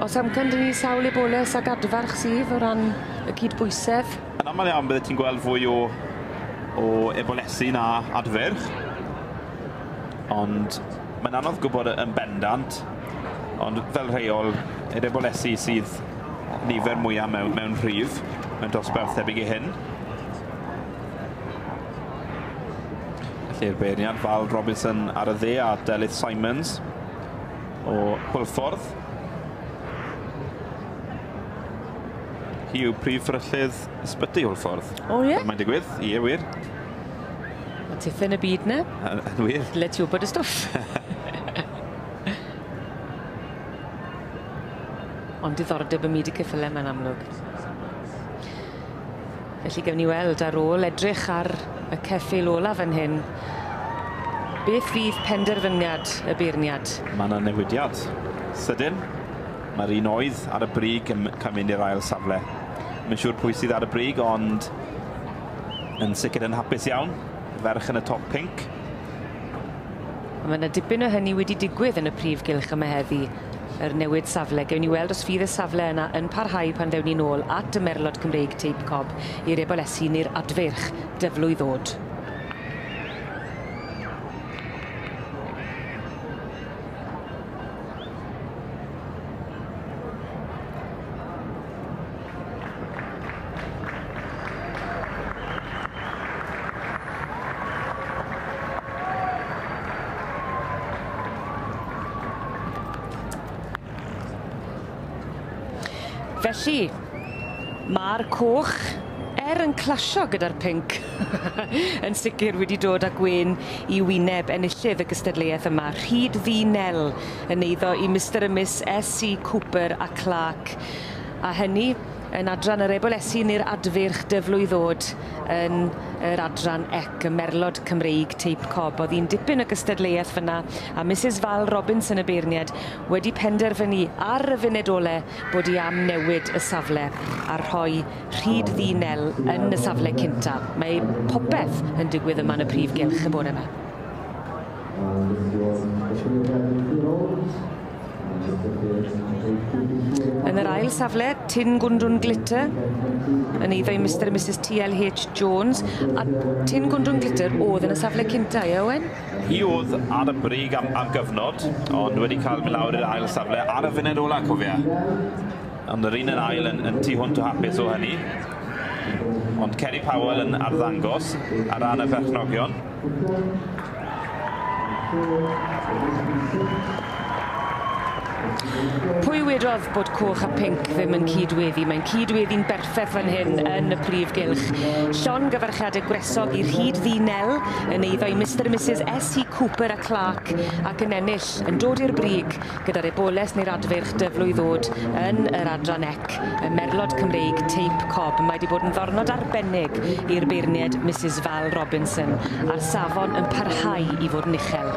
Os amcan 'dyn ni sawl eboles ag adfarch sydd o ran y cydbwysedd? Yn amal iawn bydde ti'n gweld fwy o ebolesi na adfyrch. Ond mae'n anodd gwybod yn bendant, ond fel rheol, yr ebolesi sydd nifer mwyaf mewn rhif, mewn dosbarth tebyg i hyn. Felly'r beirniad Val Robinson ar y dde a Delyth Simons o Hwlffordd. Hi yw prif fferyllydd ysbyty Hwlffordd. O ie? Fel mae'n digwydd, ie wir. Ma' tithe yn y byd 'ny. Yn wir. Dyle ti wbod y stwff. Ond diddordeb ym myd y ceffyle ma'n amlwg. Felly gewn ni weld ar ôl edrych ar y ceffyl ola fan hyn, beth fydd penderfyniad y beirniad? Ma' 'na newidiad sydyn. Ma'r un oedd ar y brig yn cael mynd i'r ail safle. Mae'n siŵr pwy sydd ar y brig, ond yn sicr yn hapus iawn. Ferch yn y top pink. Mae yna dipyn o hynny wedi digwydd yn y prif gylch yma heddi, yr newid safle. Gewn ni weld os fydd y safle yna yn parhau pan ddewn ni nôl at y Merlod Cymreig Teip Cob i'r ebolesi neu'r adfeirch dyflwy ddod. Felly, ma'r coch, er yn clasio gyda'r pinc, yn sicr wedi dod â gwên i wyneb enillydd y gystadleuaeth yma, Rhyd Ddu Nel, yn eiddo i Mr a Miss S.C. Cooper a Clark. A hynny yn adran yr ebolesi neu'r adfyrch dyflwy ddod yn yr adran ec, y Merlod Cymreig Teip Cob. O'dd hi'n dipyn o gystadleuaeth fyna, a Mrs Val Robinson y beirniad wedi penderfynu ar y funud ole bod hi am newid y safle a rhoi Rhyd Ddu Nel yn y safle cynta. Mae popeth yn digwydd yma yn y prif gylch y bore yma. Yn yr ail safle, Tin Gwndwn Glitter, yn eiddo i Mr a Mrs T.L.H. Jones, a Tin Gwndwn Glitter o'dd yn y safle cynta, ie Owen? Hi o'dd ar y brig am gyfnod, ond wedi cael mynd lawr i'r ail safle ar y funud ola, cofia. Ond yr un yn ail yn tu hwnt o hapus o hynny. Ond Kerry Powell yn arddangos ar ran y perchnogion. Pwy wedodd bod coch a pinc ddim yn cydweddu? Mae'n cydweddu'n berffeth fan hyn yn y prif gylch. Llongyfarchiadau gwresog i'r Rhyd Ddu Nel yn eiddo i Mr a Mrs S.C. Cooper a Clark ac yn ennill, yn dod i'r brig gyda'r eboles neu'r adfeirch dyflwy ddod yn yr adran ec, y Merlod Cymreig Teip Cob. Mae wedi bod yn ddornod arbennig i'r beirniad Mrs Val Robinson a'r safon yn parhau i fod yn uchel.